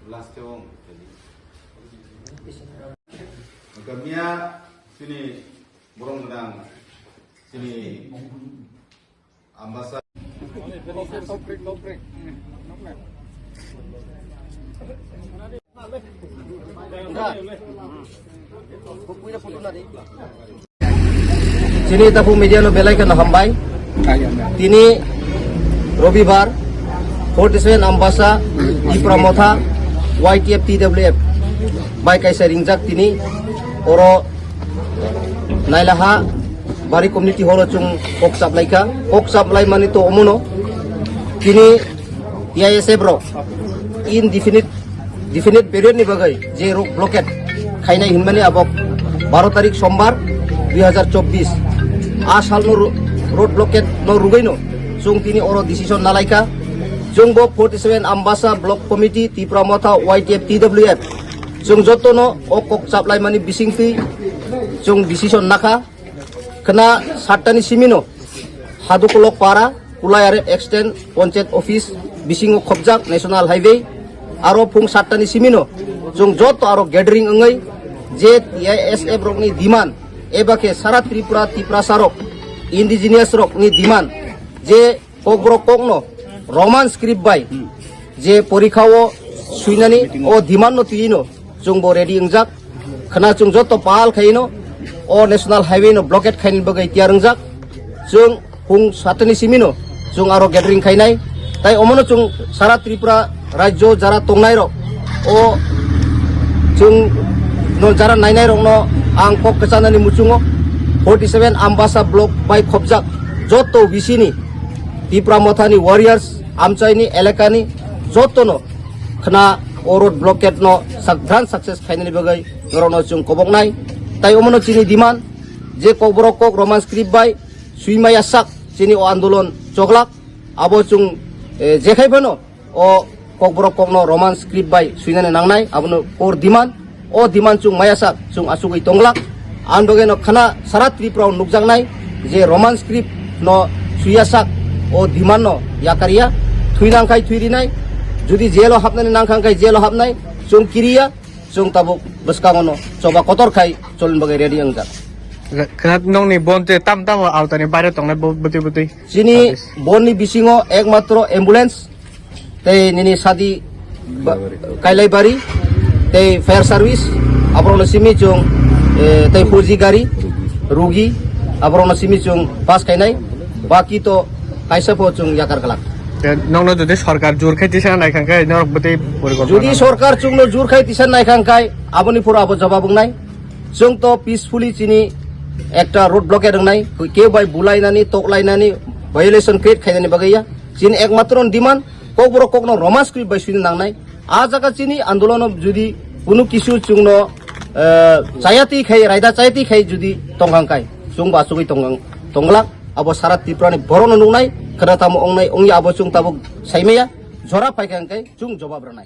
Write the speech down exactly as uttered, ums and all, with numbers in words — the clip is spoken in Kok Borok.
Last o. Gamia sini borong gwnang sini ambasa. Chini tapu media no belai kheno hambai. Tini Robibar, forty seven Ambasa, Tipra Motha, Y T F T W F bai kaisa ringjak tini oro Nailaha Bari Community Hall o chwng kok chaplaikha. Kok chaplaimani to omono tini T I S F rok indefinite, definite period ni bagwi je road blockade khainai hinmani abo baro tarik Sombar dui hazar chobbish. A salno ro-, road blockade no rugwino chwng tini oro decision nalaikha. Chwng bo forty seven Ambasa Block Committee, Tipra Motha, Y T F, T W F, chwng jotono o kok chaplaimani bisingtwi chwng decision nakha. Khna sattani simino Hadukolok Para, Kulai R F Extend, Panchayat Office bisingo khopjak National Highway. Aro phung sattani simino chwng joto aro gathering wngwi je T I S F rokni demand eba khe sara Tripura, Tiprasa rok, indigenous rokni demand je Kokborok kokno Roman script bai je porikha o swinani o demand no twino chwng bo ready wngjak. Khna chwng joto pal khaino o National Highway no blockade khaini bagwi tiyar wngjak. Chwng phung sattani simino chwng aro gathering khainai. Tai omono chwng sara Tripura rajyo jara tongnai rok o chwng no jara nainai rokno ang kok kwchanani muchungo forty seven Ambasa block bai khopjak joto bisini Tipra Mothani warriors, amchaini, elakani jotono khna o road blockade no sak-, grand success khainani bagwi norokno chwng koboknai. Tai omono chini demand je Kokborok kok Roman script bai swimaya sak chini o andolon choklak abo chwng, eh, jekhai phano o Kokborok kokno Roman script bai swinani nangnai, abono core demand. O demand chwng maya sak chwng achugwi tonglak. Ang bagwi no khna sara Tripura o nukjaknai je Roman script no swiya sak o demand no yakarya. Thwi nang khai thwi rinai, jodi jail o hapnani nang kha khai jail o hapnai, chwng kiriya, chwng tabuk bwskango no choba kotor khai cholni bagwi ready wngjak. Khna nongni bon te tam tam o awtani baire tongnai bo bwtwi bwtwi. Chini bonni bisingo ekmatro ambulance tei nini sadi ba-, Kailaibari, tei fire service, aborokno simi chwng, eh, tei fauji gari, rugi, aborokno simi chwng pass khainai, baki to kaisa pho chwng yakar glak. Te nokno jodi sorkar jur khai tisa nai kha khe norok bwtwi porikolpona jodi nang- sorkar chwngno jur khai tisa nai kha khe aboni phuru abo jawab wngnai. Chwng to peacefully chini ekta road blockade wngnai, keu bai bulainani, toklainani, violation create khainani bagwi ya. Chini ekmatro demand, Kokborok kokno Roman script bai swina nangnai. A jaga chini andolono jodi kunu kisu chwngno, eh, chayati khai, raida chayati khai jodi tongkhang kai, chwng ba achugwi tongkhang, tongglak, abo sara Tripura ni borokno nuknai, khna tamo ongnai, ongya abo chwng tabuk saimaya, jora phaikha hwnkhe chwng jawab rwnai.